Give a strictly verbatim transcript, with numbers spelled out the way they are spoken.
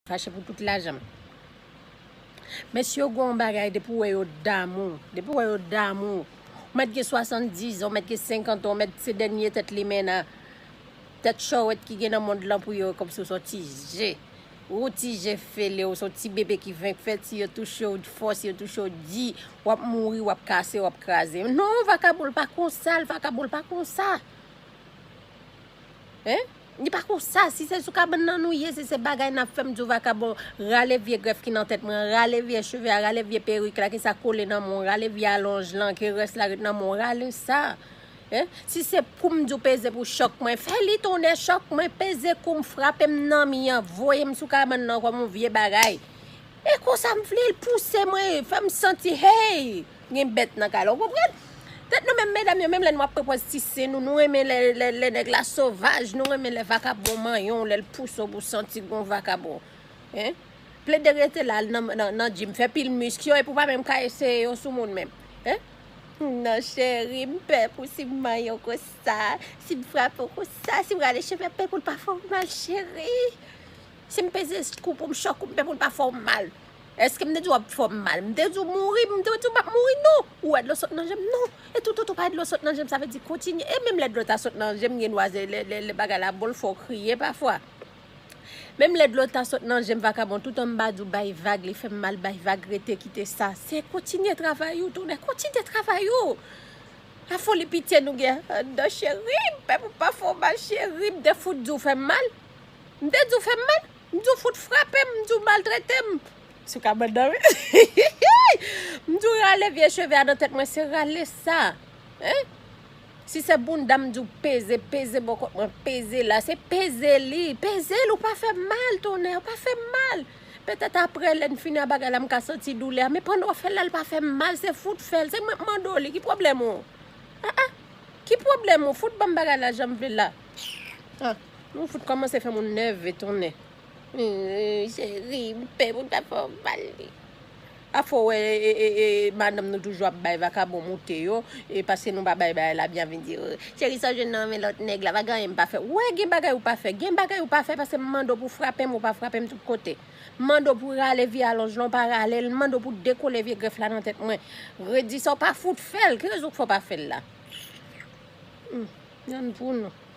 Fache pou tout lajan m. Mesye yo gen yon bagay, depi w wè yo damou, depi w wè yo damou, ou mèt gen swasanndiz an, ou mèt gen senkant an, ou mèt se dènye tèt limena, tèt chòwèt ki gen nan mond lan pou yo, kòmsi w se yon ti je. Ou ti je fele, ou se yon ti bebe ki venk fèt, si yo touche w fò, si yo touche w di, w ap mouri, w ap kase, w ap kraze. Non, vakabon l pa konsa, l vakabon l pa konsa. Hein? Li pa konsa, si se sou kabann nan nou ye, si se bagay n ap fè, m di w vakabon, rale vye grèf ki nan tèt mwen, rale vye cheve a, rale vye perik la, ki sa kole nan men w, rale vye alonj lan, ki rès la ret nan men w, rale sa. Hein? Si se pou m di w peze pou chòk mwen, fè li tonnè chòk mwen, peze kou m, frape m nan mi an, voye m sou kabann nan kòm yon vye bagay. E konsa m vle l pouse mwen, fè m santi, hey, gen bèt nan kay la, ou konprann? Tèt nou menm, medam yo, menm lè nou ap pran pòz ti sen nou, nou renmen lè, lè, lè nèg la sovaj, nou renmen lè vakabon manyen w, lè l pouse w pou w santi gon vakabon. Hein? Plede rete la nan, nan, nan gym, fè pil misk yo, epi w pa menm ka eseye yo sou moun menm. Hein? Non, cheri, m pè pou si m manyen w konsa, si m frape w konsa, si m rale cheve, m pè pou l pa fè w mal, cheri. Si m peze kou pou m chòk ou, m pè pou l pa fè w mal. Èske m te di w ap fè w mal? M te di w mouri, m te di w m ap mouri, non. Ou wè dlo sot nan je m, non. E toutotan w pa wè dlo sot nan je m, sa vle di kontinye. E menm lè dlo ta sot nan je m, gen dwa se lè, lè, lè bagay la bon, l fè w kriye pafwa. Menm lè dlo ta sot nan je m, vakabon, toutan m pa di w bay vag, li fè m mal, bay vag, rete kite sa. Se kontinye travay ou, tonnè, kontinye travay ou. A foli pitye nou gen anndan, cheri, m pè pou pa fè w mal, cheri, m te fout di w fè m mal. M te di w fè m mal. M di w fout frape m, m di w maltrete m. Sou kabann nan, wi. M di w rale vye cheve a nan tèt mwen, se rale sa. Hein? Si se bounda m di w peze, peze bò kòt mwen, peze la, se peze li. Peze l, ou pa fè m mal, tonnè, ou pa fè m mal. Petèt apre, lè n fini a bagay la, m ka santi doulè a, men pandan w ap fè l la, l pa fè m mal, se fout fè l, se mwen k mande w li, ki pwoblèm ou? Ah, ah. Ki pwoblèm ou? Fout ban m bagay la jan m vle l la. Ah, nou fout kòmanse fè moun nève, tonnè. Hum, cheri, m pè pou l pa fè w mal li. Afò wè, e, e, e, madanm nou toujou ap bay vakabon moute yo, e paske nou pa bay bagay la byen, vin di, "Oh, cheri, sa w jwenn nan men lòt nèg la, pa gen anyen m pa fè." Wè, gen bagay ou pa fè, gen bagay ou pa fè, paske m mande w pou frape m, ou pa frape m tout kote. M mande w pou rale vye alonj lan, ou pa rale l, m mande w pou dekole vye grèf la nan tèt mwen. Redi sa, w pa fout fè l, ki rezon k fè w pa fè l la? Hum, yonn pou nou.